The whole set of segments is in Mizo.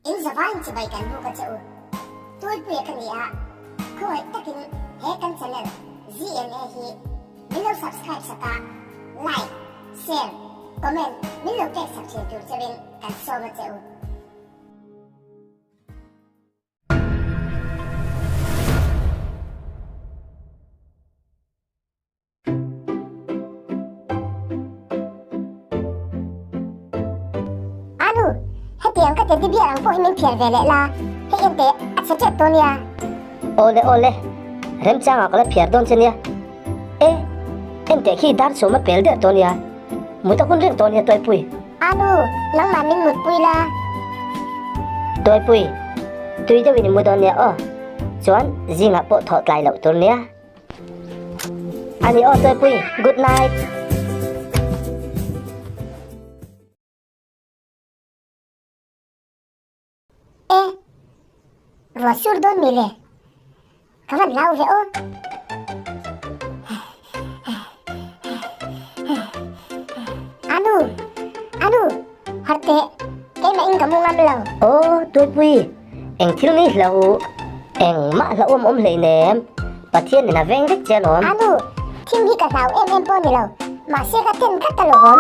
In zavaiin chibai kan buk a che u. Tuipuia ka ni a, khawngaih takin he kan channel ZNA hi min lo subscribe sak a, like, share, comment min lo pek sak thin tur cheuhin kan sawm a che u. Anu, hetiang ka teddy bear ang pawh hi min phiar ve leh la, hei en teh, a chhe tep tawh nia. Awle awle, remchangah ka la phiar dawn che nia. E, en teh khi dar chhum a pel der tawh nia, mut a hun reng tawh nia Tuaipui. Anu, nangmah min mutpui la. Tuaipui, tui deuhin i mu dawn nia aw, chuan zingah pawh thawh tlai loh tur nia. Ani aw Tuaipui, good night. E, ruah sur dawn mi le? Ka van hlau ve aw. Anu, anu, harh teh, keimah in ka mu ngam lo. Aw Tuaipui, eng thil nge hlau? Engmah hlauhawm awm hleinem, Pathian in a veng vek che alawm. Anu, thim hi ka hlau em em pawh ni lo, mahse ka ten tlat alawm.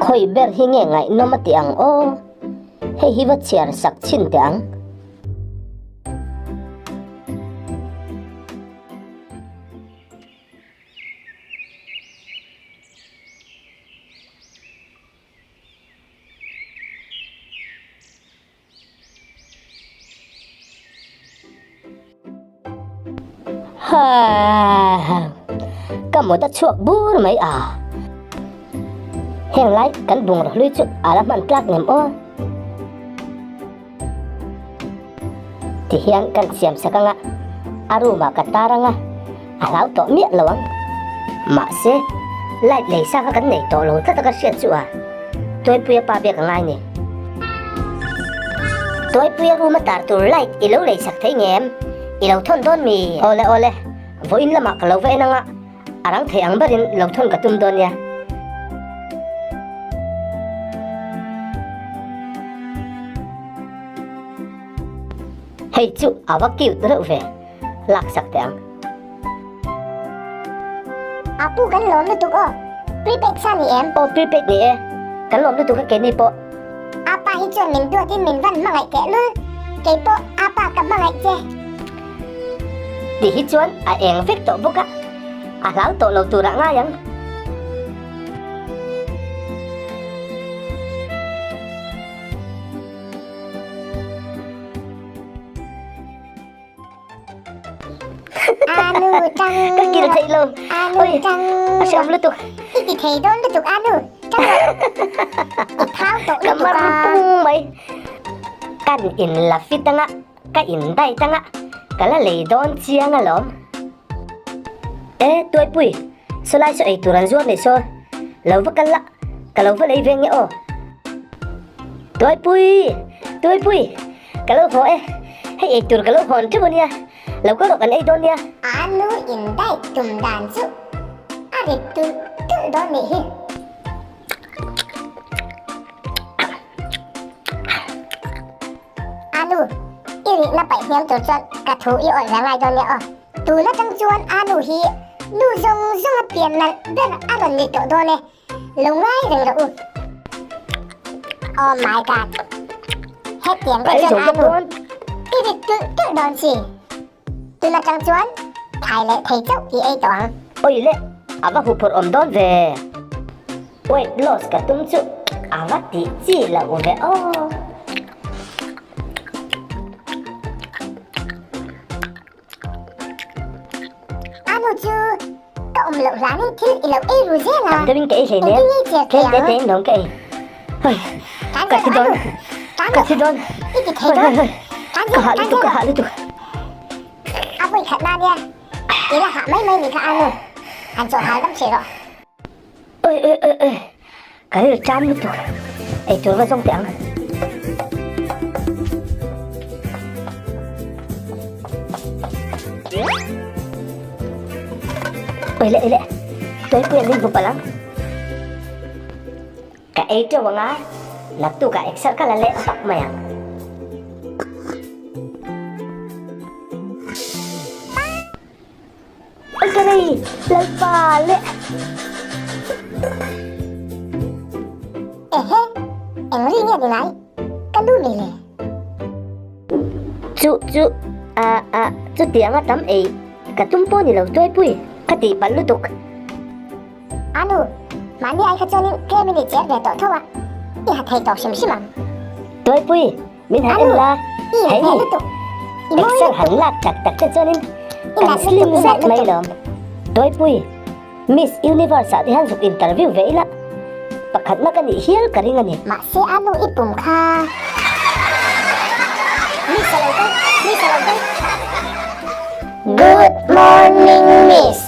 Khawi ber hi nge ngaihnawm a ti ang aw? Hei hi va chhiar sak chhin teh ang. Ka mut a chhuak bur mai a. Heng lai kan bungraw hlui chu a la hman tlak nem aw. Tihian kan siam sak anga, a room ah ka tar anga, a hlau tawh miah lo ang. Mahse, light lei sa kha kan nei tawh lo tlat a ka hriat chu a, Tuaipuia pa biak a ngai ni. Tuaipuia room a tar tur light i lo lei sak thei ngem? I lo thawn dawn mi? Awle awle, vawiin lamah ka lo va en anga, a rang thei ang berin lo thawn ka tum dawn nia. Hei chu a va cute reuh ve, lak sak teh ang. A pu kan lawm lutuk aw, prepaid sa ni em? Aw prepaid ni e, kan lawm lutuk a keini pawh. Apa hi chuan min duatin min van hmangaih teh lul, kei pawh apa ka hmangaih che. Ti hi chuan a eng vek tawh bawk a, a hlau tawh lo turah ngai ang. Anu tang Ka kil thei lo. Anu Oi, tang a hriam lutuk. I ti thei dawn lutuk anu tang rawh. I thau tawh Ka lutuk mar a. pung mai. Kan in la fit anga, ka in diet anga, ka la lei dawn chiang alawm. E, Tuaipui, sawlai saw ei tur an zuar nei saw. Lo va kal la, ka lo va lei ve nge aw. Tuaipui, Tuaipui, ka lo haw e. Hei ei tur ka lo hawn teuh ania, lo kal rawh kan ei dawn nia. A nu in diet tum dan chu a rit tulh tulh dawn nih hi. A nu, i rihna paih hniam tur chuan ka thu i awih ve ngai dawn nia aw. Tun atang chuan a nu hi nu zawng zawng a pian nalh ber a rawn ni tawh dawn e, lo ngai reng rawh u. Oh my god! Hetiang te chuan a nu i rit tulh tulh dawn si. Tun atang chuan thai leh thei chauh i ei tawh ang. Oi le, a va huphurh awm dawn ve. Weight loss ka tum chu a va tih chi loh ve aw. A nu chu ka awm loh hlanin thil i lo ei ru zel a. Tam deuhin ka ei hlei nen. Engtin nge i chhiar thei ang? Tlem te tein lawm ka ei. Hoi, ka thi dawn. Ka thi dawn. I ti thei dawn. Ka hah lutuk, ka hah lutuk. A vawi khat na nia. I la hah mai mai ni kha a nu. Han chawh hal dam thei rawh. Oi oi oi oi. Ka ril ṭam lutuk. Ei tur va zawng teh ang. Oi le oi le. Tuaipui an min hmu palh ang. Ka ei teuh anga, naktukah exer ka la leh vak mai ang. ei Lalpa leh. Ehe, eng ri nge ni ngai? Ka nu mi le. Chu chu a a chutianga tam ei ka tum pawh ni lo Tuaipui ka tih palh lutuk. Anu, mahni ai kha chuanin tlem i ni cher ve tawh tho a, i ha thei tawh hrim hrim ang. Tuaipui, min han en la, hei ni. Excel han lak tak tak te chuanin kan slim zat mai lawm. Tuaipui, Miss Universe ah te hian zuk interview ve ila, pakhatna ka nih hial ka ring a ni. Mahse anu i pum kha. Miss a lo kal, Miss a lo kal. Good morning Miss.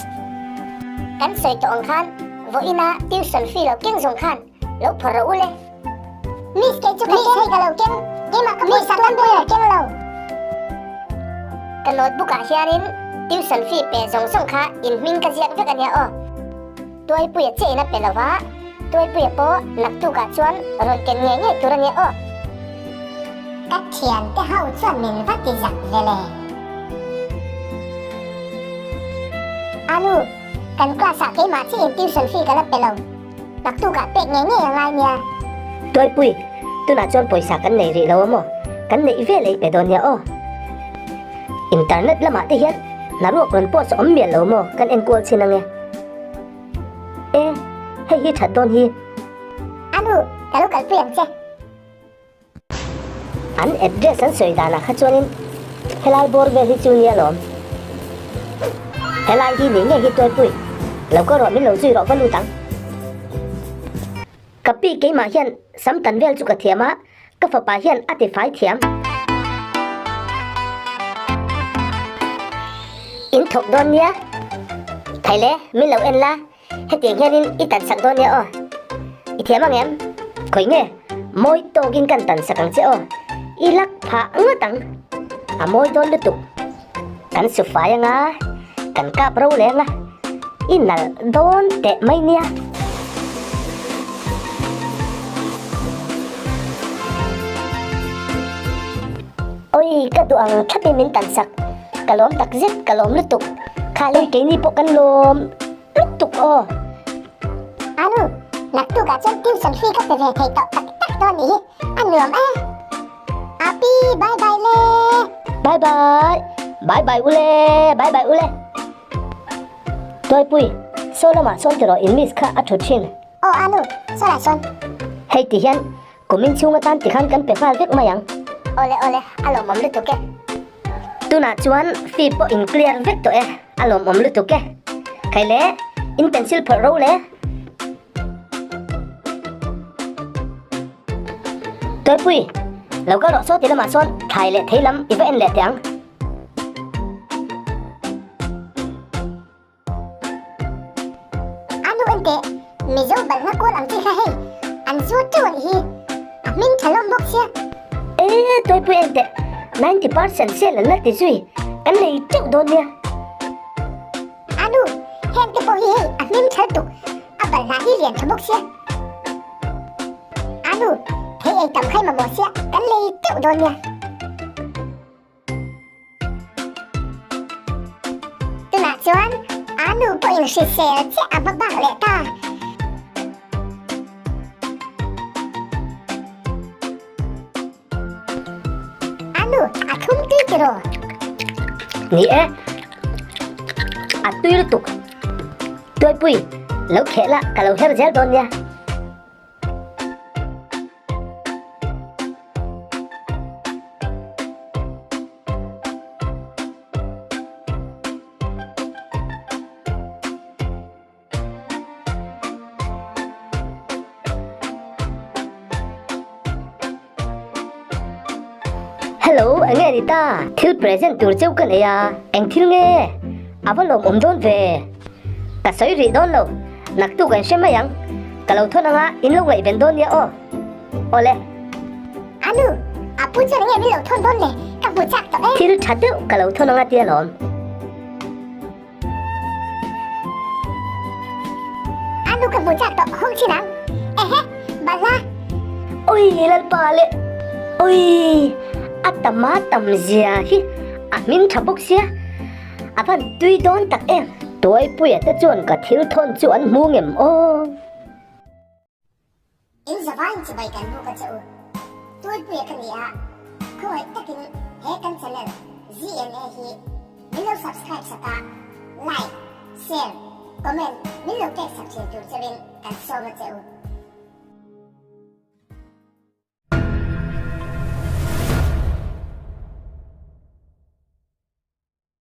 Kan sawi tawh ang khan vawiina tuition fee lo keng zawng khan lo phawrh rawh u le. Miss kei chu ka keng. Miss hei ka lo keng. Keimah ka pawisa tam pawh ka keng lo. Ka notebook ah hianin tuition fee pe zawng zawng kha in hming ka ziak vek ania aw. Tuaipuia che in a pe lova, Tuaipuia pawh naktukah chuan rawn ken ngei ngei tur ania aw. Ka thiante ho chuan min va ti zak ve le. Anu, kan class ah keimah chiah in tuition fee ka la pe lo. Naktukah pek ngei ngei a ngai nia. Tuaipui, tunah chuan pawisa kan nei rih lo a maw? Kan neih vel ei pe dawn nia aw. Internet lamah te hian hnaruak rawn post a awm mial lo maw? Kan enkual chhin ange. E, hei hi that dawn hi. Anu, ka lo kalpui ang che. An address an sawi danah kha chuanin helai bawr vel hi chu nia lawm. Helai hi nih ngei hi Tuaipui. Lo kal rawh min lo zui rawh va lut ang. Ka pi keimah hian sam tan vel chu ka thiam a, ka fapa hian a ti fai thiam. In thawk dawn nia. Thaile min lo en la. Hetiang hianin i tan sak dawn nia aw. I thiam ang em? Khawi nge? Mawi tawkin kan tan sak ang che aw. I lak phah ngawt ang. A mawi dawn lutuk. Kan su fai anga, kan kap ro leng a, i nalh dawn teh mai nia. Oi, ka duh ang thapin min tan sak. Ka lawm tak zet, ka lawm lutuk. Kha le keini pawh kan lawm. Lutuk aw. Anu, naktukah chuan tuition fee ka pe ve thei tawh tak tak dawn nih hi, a nuam e. Api, bye bye le. Bye bye, bye bye ule, bye bye ule. Tuaipui, saw lamah sawn tiraw in miss kha a thut thin. Aw Anu, sawlai sawn. Hei ti hian Kumin chhung atan tikhan kan pe nghal vek mai ang. Awle awle, a lawmawm lutuk e. Tunah chuan fee pawh in clear vek tawh e, a lawmawm lutuk e. Khai le, in pencil phawrh ro le. Tuaipui, lo kal rawh saw ti lamah sawn thlai leh thei lam i va en leh teh ang. A nu en teh, Mizo balhna kual ang chi kha hei, an zuar teuh a nih hi, a hming tha lawm bawk sia. E, Tuaipui en teh, 90% sale an la ti zui, kan lei teuh dawn nia. A nu, heng te pawh hi hei a hming tha lutuk, a balhna hi lian tha bawk sia. A nu, thei ei tam khai mamawh sia, kan lei teuh dawn nia. Tunah chuan a nu pawhin hrisel chiah a hma bak leh ta. A nu a thum tui tiraw? Ni e, a tui lutuk. Tuaipui, lo kheh la ka lo her zel dawn nia. Hello, enge ni ta? Thil present tur cheu ka nei a, eng thil nge? A va lawm awm dawn ve. Ka sawi rih dawn lo, naktuk an hre mai ang. Ka lo thawn anga in lo ngaihven dawn nia aw. Awle. Anu, a pu chuan enge min lo thawn dawn le? Ka hmu chak tawh e. Thil tha deuh ka lo thawn anga tia lawm. Anu ka hmu chak tawh hawng thin ang. Ehe, balhla. Oi Lalpa le. Oi, a tama tam zia hi a hming tha bawk sia. A van tui dawn tak em. Tuaipuia te chuan ka thil thawn chu an hmu ngem aw. In zavaiin chibai kan buk a che u. Tuaipuia ka ni a, khawngaih takin he kan channel ZNA hi min lo subscribe sak a, like, share, comment min lo pek sak thin tur cheuin kan sawm a che u.